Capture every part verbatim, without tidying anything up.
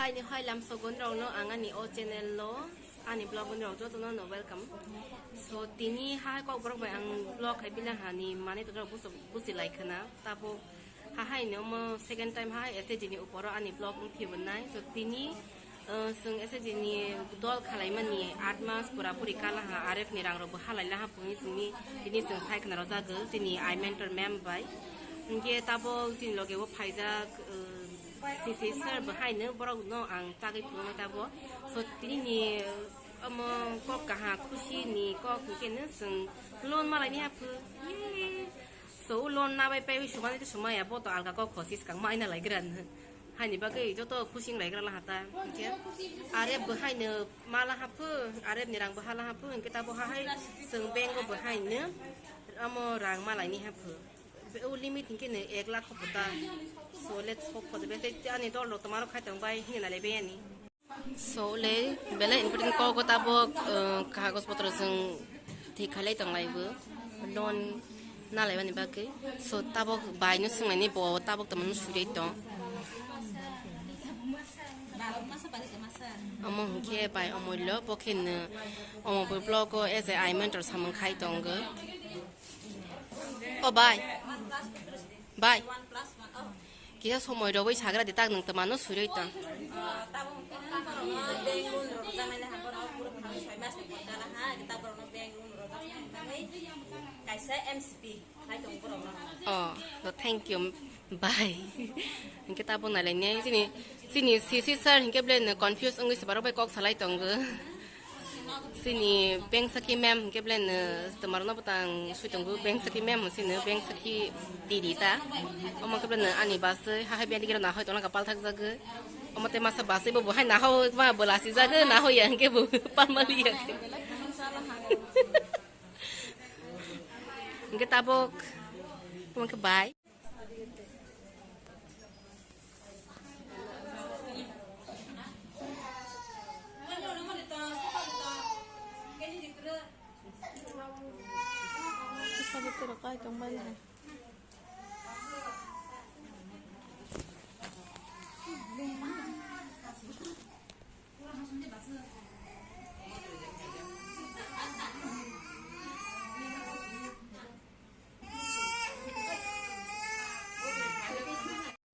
Aini hai lamsogon rokno ang ani o channel lo, ani vlog gon rok jotono no welcome. So tini hai kok borok bai ang vlog khai bila hani mane to busi lai khana. Tabo hahai ni omo second time hahai S H G ni uporo ani vlog wng phibonai. So tini, uh, sung S H G ni dol khalaimani aat mas pura puri kala ha, R F ni rang rok bo halai laha pungwi sini tini sung sai khna rok jago sini I mentor ma'am bai. Hingke tabo sini loge o phaijak, uh, C C sir bo hai no borok no ang chagwi phunuknai tabo. So tini ni, uh, omo kok kaha khusi ni kok hingke no sung loan malai ni haphu. So loan nabai pai sumani to sumaya bo to alga kok khosi skang mai na lai gran. Haini bagwi joto khusi wng lai gran lahata. Hingke are bo hai no mala haphu, are ni rang bo hala haphu, hingke tabo hai sung bank o bo hai no omo rang malai ni haphu. O limit hingke no ek lakh hopota. So let's hope for the best. Ani dol rok tomaro khai tong bai hini nalai bai ani. So le bele important kok tabok, uh, kagos potro jeng thik khalai tong lai bo loan nalai bani bagwi. So tabok bai no swngnai ni bo tabok tamo no suri tong. Omo hingke bai omo lo bo khe no omo bo block o as a I mentor samung khai tongo. O bai. Bai. Kisa somoi rogwi sagra di tak nwng twmano suroi tong. Kaisa M C P khai tong borok no. Oh, no, thank you. Bai. Hingke tabo nalai ne chini, chini C C sir hingke ble no confuse wngwi se borok bai kok salai tongo. Sini bank sakhi ma'am hingke bwleno, eh, tomarno bwtang sui tongo, bank sakhi ma'am sini bank sakhi didi ta. Omo khe bwleno ani bus hai biyan dikhe nahoi tongna kapal thakjagwi. Omo tei masa bus bo bo hai nahoi ma bwla sijagwi nahoi ya hingke bo palmali ya. Hingke tabok omo khe bai.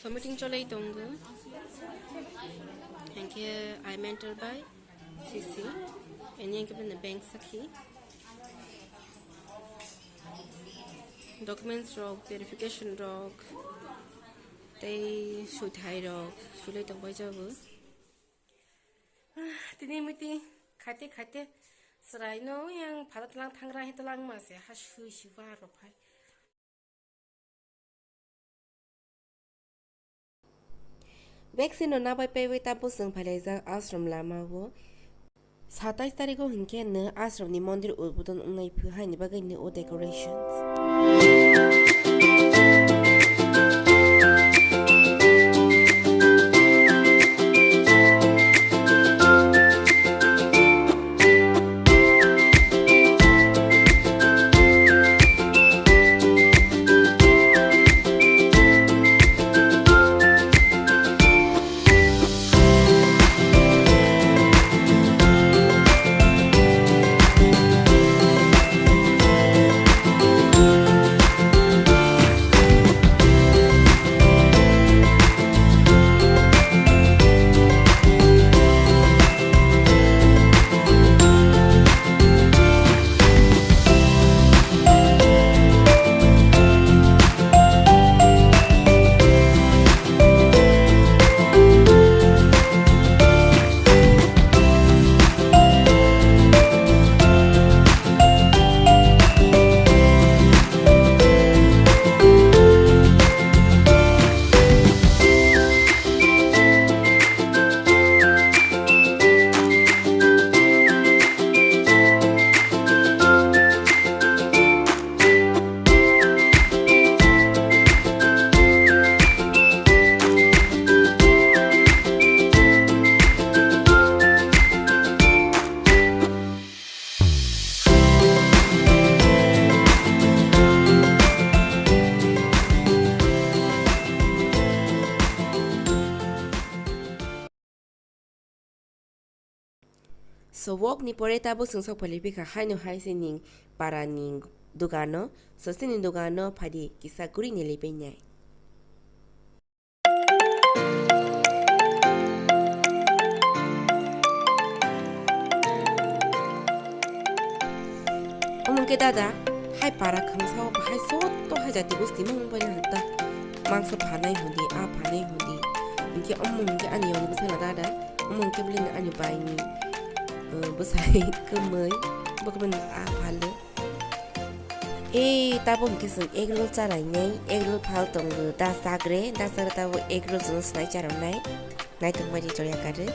So meeting cholai tongo. Hingke I mentor bai C C. Ani hingke bini bank sakhi. Documents rok, verification rok, tei suithai rok, sulai tongbai jago. Ah, tini meeting khaite khaite chwraino yang phada tlang thangra he tlang ma se ha sui si wa rok hai. Vaccine no nabai paiwi tabuk chwng phailaijak ashram lama o. Satais tarikh o hinkhe no ashram ni mondir udbodon wngnai phu haini bagwi no o decorations. So, walk ni pore tabuk chwng sok phai phi kha haino hai se ning para ni dogano. So, chini dogano phadi kisa guri ni lipai nai. Omo khe dada, hai para khangsa o bahai joto hai jati gosti mang bai na ta. Mangsa phanai hodi, a phanai hodi. Hinkhe omo hinkhe ani yoni bwsala dada, omo hinkhe bwlwino ani bai ni, uh, bwsai kwmwi, bo khe bini a phalo. Ei, tabuk hinkhe chwng egg roll chalainai, egg roll phal tongo, da chakre, da chakre tabuk egg roll chwng swlai charoknai, naithok bai ri chaya karwi.